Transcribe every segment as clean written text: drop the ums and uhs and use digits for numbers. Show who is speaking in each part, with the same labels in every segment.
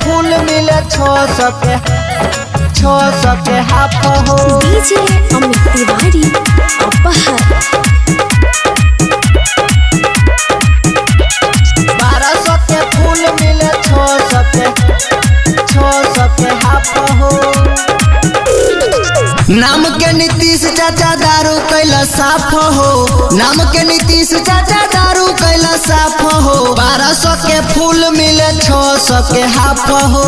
Speaker 1: फूल मिले 600 के, 600 के हाफ हो।
Speaker 2: डीजे अमित तिवारी अपहर।
Speaker 1: 1200 के फूल मिले 600 के, 600 के हाफ हो। नाम के नीतीश चाचा दारू कैला साफ हो, नाम के नीतीश चाचा दारू कैला साफ हो। 1200 के फूल मिले 600 के हाफ हो,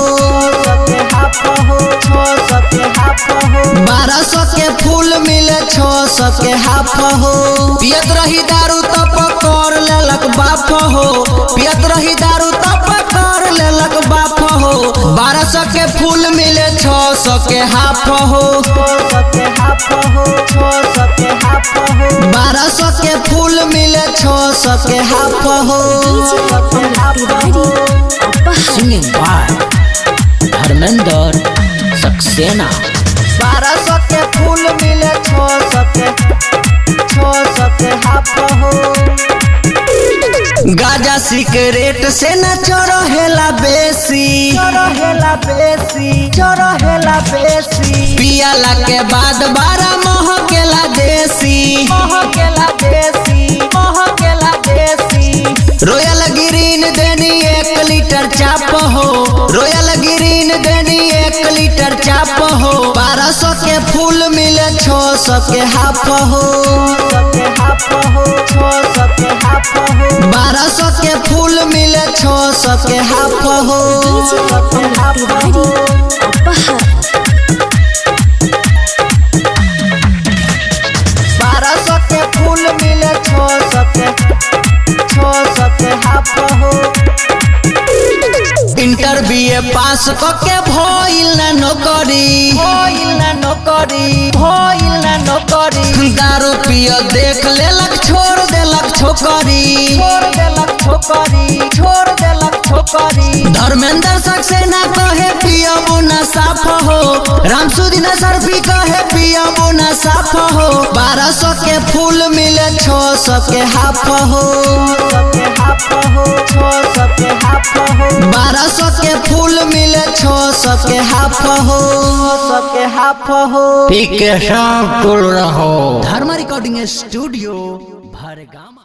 Speaker 1: 1200 के फूल मिले 600 के हाफ हो। पियत रही दारू तो पकड़ लेलक बाप हो, पियत रही दारू तो पकड़ लेलक बाप हो। 1200 के फूल मिले 600 के हाफ हो, 1200 के फूल मिले 600 के हाफ हो।
Speaker 2: DJ Amit Tiwari Aphar.
Speaker 3: Singing by Dharmendra Saxena.
Speaker 1: 1200 के फूल मिले 600 के, 600 के हाफ हो। गाजा सिगरेट से न चढ़ेला बेसी, चढ़ेला बेसी, चढ़ेला बेसी। पियाला के बाद बारह महकेला देसी, महकेला देसी, महकेला देसी। रॉयल ग्रीन देनी 1 लीटर चाप हो, रॉयल ग्रीन देनी 1 लीटर चाप हो। 1200 के फूल मिले 600 के हाफ हो, 1200 के फूल मिले 600 के हाफ हो।
Speaker 2: डीजे अमित तिवारी अपहर।
Speaker 1: 1200 के फूल मिले 600 के, 600 के हाफ हो। इंटर बीए पास क के भइल ना नौकरी, भइल ना नौकरी, भइल ना नौकरी। दारू पिय देख लेलक छोड़ देलक छोकरी, छोड़ देलक छोकरी, छोड़ देलक छोकरी। धर्मेंद्र सक्सेना कहे पियबो ना साफ हो, रामसुदीन सरफी कहे पियबो ना साफ हो। 1200 के फूल मिले 600 के हाफ हो, 1200 के फूल मिले 600 के हाफ हो, 600 के हाफ हो।
Speaker 3: पी के साफ रहो। धर्मा रिकॉर्डिंग स्टूडियो भरगामा।